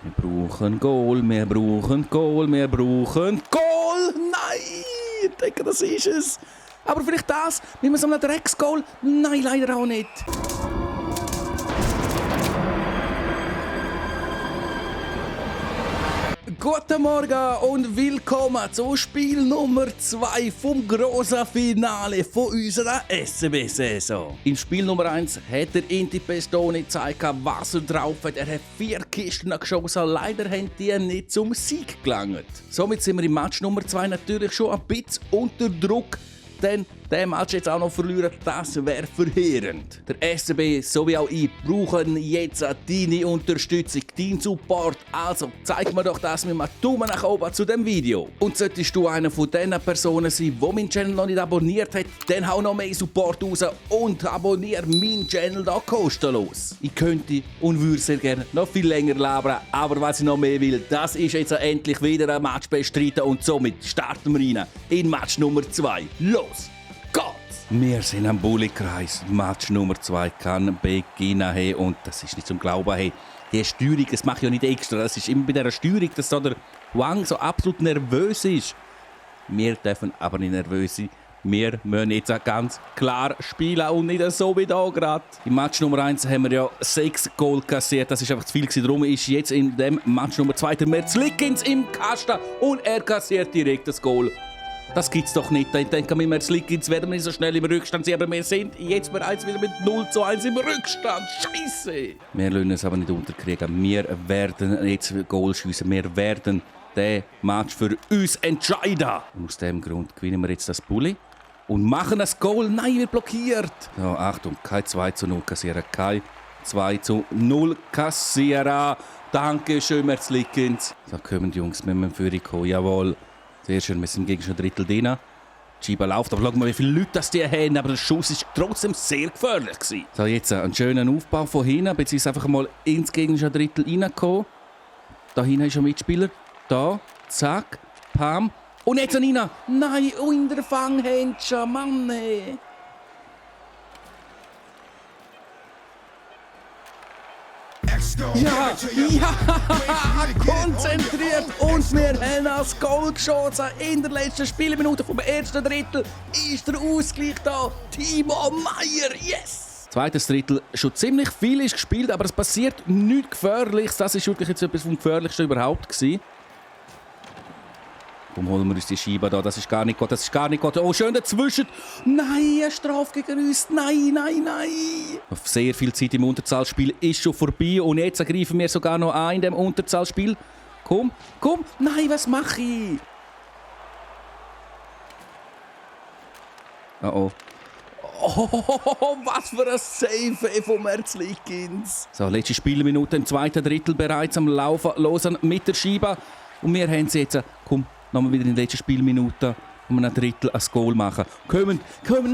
Wir brauchen Goal, wir brauchen Goal, wir brauchen Goal! Nein! Ich denke, das ist es. Aber vielleicht das, mit so einem Drecksgoal? Nein, leider auch nicht. Guten Morgen und willkommen zu Spiel Nummer 2 vom grossen Finale von unserer SCB-Saison. In Spiel Nummer 1 hat der Inti Pestoni gezeigt, was er drauf hat. Er hat 4 Kisten geschossen, leider haben die nicht zum Sieg gelangt. Somit sind wir im Match Nummer 2 natürlich schon ein bisschen unter Druck. Denn der Match jetzt auch noch verlieren, das wäre verheerend. Der SCB sowie auch ich brauchen jetzt deine Unterstützung, deinen Support. Also zeig mir doch das mit einem Daumen nach oben zu dem Video. Und solltest du einer von diesen Personen sein, die meinen Channel noch nicht abonniert hat, dann hau noch mehr Support raus und abonniere meinen Channel da kostenlos. Ich könnte und würde sehr gerne noch viel länger labern, aber was ich noch mehr will, das ist jetzt endlich wieder ein Match bestreiten und somit starten wir rein in Match Nummer 2. Los! Wir sind am Bulli-Kreis. Match Nummer 2 kann beginnen. Hey. Und das ist nicht zum Glauben. Hey. Die Steuerung, das mache ich ja nicht extra. Das ist immer bei dieser Steuerung, dass so der Wang so absolut nervös ist. Wir dürfen aber nicht nervös sein. Wir müssen jetzt ganz klar spielen und nicht so wie hier gerade. Im Match Nummer 1 haben wir ja 6 Goal kassiert. Das ist einfach zu viel gewesen. Darum ist jetzt in dem Match Nummer 2 der Merzlikins im Kasten und er kassiert direkt das Goal. Das gibt's doch nicht. Ich denke, mit Merzlikins werden wir nicht so schnell im Rückstand sein, aber wir sind jetzt bereits wieder mit 0:1 im Rückstand. Scheiße! Wir lassen es aber nicht unterkriegen. Wir werden jetzt Goal schiessen. Wir werden den Match für uns entscheiden. Und aus diesem Grund gewinnen wir jetzt das Bulli und machen das Goal. Nein, wir blockiert. So, Achtung, kein 2:0 kassieren. Kein 2:0 kassieren. Dankeschön, Merzlikins. So, kommen die Jungs, wir müssen für kommen. Jawohl. Sehr schön, wir sind im gegnerischen Drittel drin. Die Scheibe läuft, aber schau mal, wie viele Leute das die haben. Aber der Schuss war trotzdem sehr gefährlich gewesen. So, jetzt einen schönen Aufbau von hinten, beziehungsweise einfach mal ins gegnerische Drittel reingekommen. Da hinten ist ein Mitspieler. Da, zack, pam. Und jetzt rein. Nein, in der Fanghändchen, Mann. Hey. Ja, konzentriert und wir haben das Goal geschossen. In der letzten Spielminute vom ersten Drittel ist der Ausgleich da. Timo Meier, yes! Zweites Drittel schon ziemlich viel ist gespielt, aber es passiert nichts Gefährliches. Das ist wirklich jetzt etwas vom Gefährlichsten überhaupt gewesen. Warum holen wir uns die Scheibe da? Das ist gar nicht gut, das ist gar nicht gut. Oh, schön dazwischen. Nein, eine Strafe gegen uns. Nein, nein, nein. Sehr viel Zeit im Unterzahlspiel ist schon vorbei. Und jetzt greifen wir sogar noch an in dem Unterzahlspiel. Komm, komm. Nein, was mache ich? Oh, oh. Oh, was für ein Save von Merzlikins. So, letzte Spielminute im zweiten Drittel bereits am Laufen losen mit der Scheibe. Und wir haben es jetzt. Komm. Nochmal wieder in der letzten Spielminute um ein Drittel ein Goal machen. Kommen,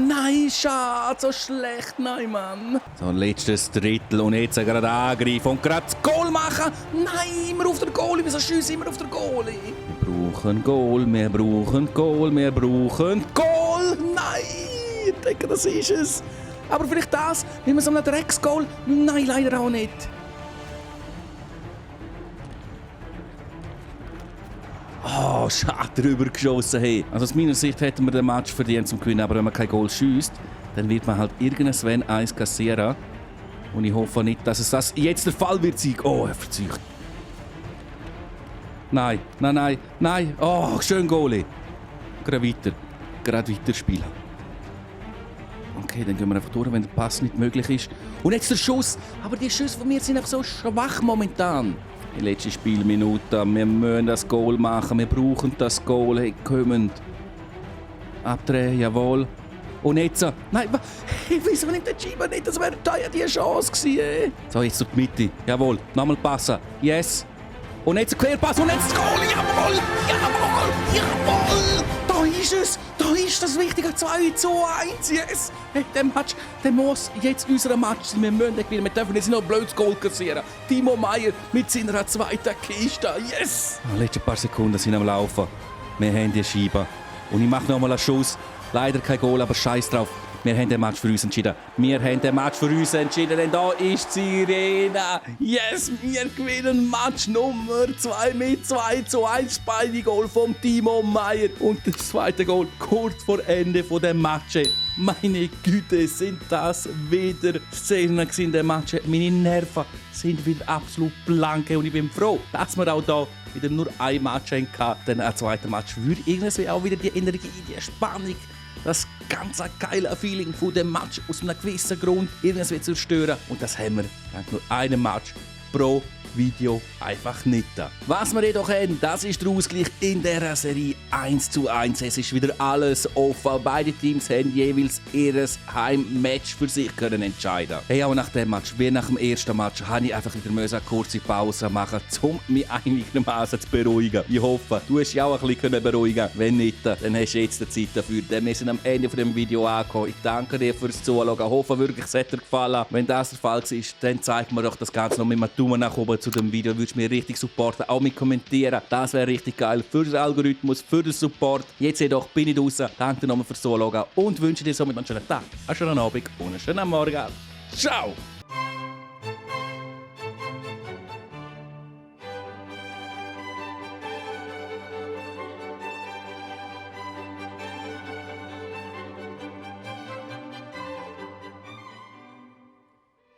nein, schade, so schlecht, nein, Mann. So, letztes Drittel und jetzt gerade angreifen und gerade das Goal machen. Nein, immer auf der Goalie, wieso schiessen immer auf der Goalie? Wir brauchen Goal, wir brauchen Goal, wir brauchen Goal. Nein, ich denke, das ist es. Aber vielleicht das, mit so einem Drecksgoal. Nein, leider auch nicht. Oh, schade, drüber geschossen. Hey. Also aus meiner Sicht hätten wir den Match verdient zum Gewinnen, aber wenn man kein Goal schießt, dann wird man halt irgendwann eins kassieren. Und ich hoffe nicht, dass es das jetzt der Fall wird sein. Oh, er verzieht. Nein, nein, nein, nein. Oh, schön Goalie. Gerade weiter spielen. Okay, dann gehen wir einfach durch, wenn der Pass nicht möglich ist. Und jetzt der Schuss. Aber die Schüsse von mir sind einfach so schwach momentan. Die letzte Spielminute, wir müssen das Goal machen, wir brauchen das Goal, hey, kommt. Abdrehen, jawohl. Und jetzt, nein, hey, wieso nimmt der Schieber nicht, das wäre die Chance gewesen, hey. So, jetzt durch die Mitte, jawohl, nochmal passen, yes. Und jetzt ein Querpass und jetzt das Goal, jawohl, jawohl, jawohl. Da ist es, da ist das wichtige 2:1, yes. Hey, der muss jetzt unser Match sein, wir müssen gewinnen, wir dürfen jetzt nicht noch ein blödes Goal kassieren. Timo Meier mit seiner zweiten Kiste, yes. Die letzten paar Sekunden sind am Laufen, wir haben die Scheibe. Und ich mache nochmal einen Schuss, leider kein Goal, aber scheiß drauf. Wir haben den Match für uns entschieden. Denn da ist Sirena. Yes, wir gewinnen Match Nummer 2 mit 2:1. Beide Goal vom Timo Meier. Und das zweite Goal kurz vor Ende des Matches. Meine Güte, sind das wieder Szenen in dem Match. Meine Nerven sind wieder absolut blank und ich bin froh, dass wir auch hier wieder nur ein Match hatten. Denn ein zweiter Match würde irgendwie auch wieder die Energie, die Spannung, das ganz geile Feeling von dem Match aus einem gewissen Grund irgendwie zerstören. Und das haben wir dank nur einem Match pro Video einfach nicht da. Was wir jedoch haben, das ist der Ausgleich in dieser Serie 1:1. Es ist wieder alles offen. Beide Teams haben jeweils ihr Heimmatch für sich können entscheiden. Hey, auch nach dem Match, wie nach dem ersten Match, habe ich einfach wieder eine kurze Pause machen, um mich einigermaßen zu beruhigen. Ich hoffe, du hast dich auch ein bisschen beruhigen. Wenn nicht, dann hast du jetzt die Zeit dafür. Denn wir sind am Ende von dem Video angekommen. Ich danke dir fürs Zuschauen. Ich hoffe wirklich, es hat dir gefallen. Wenn das der Fall war, dann zeig mir doch das Ganze noch mit einem Daumen nach oben zu dem Video. Würdest du mir richtig supporten, auch mit kommentieren. Das wäre richtig geil für den Algorithmus, für den Support. Jetzt jedoch bin ich draußen. Danke dir nochmal fürs Zuschauen und wünsche dir somit einen schönen Tag, einen schönen Abend und einen schönen Morgen. Ciao!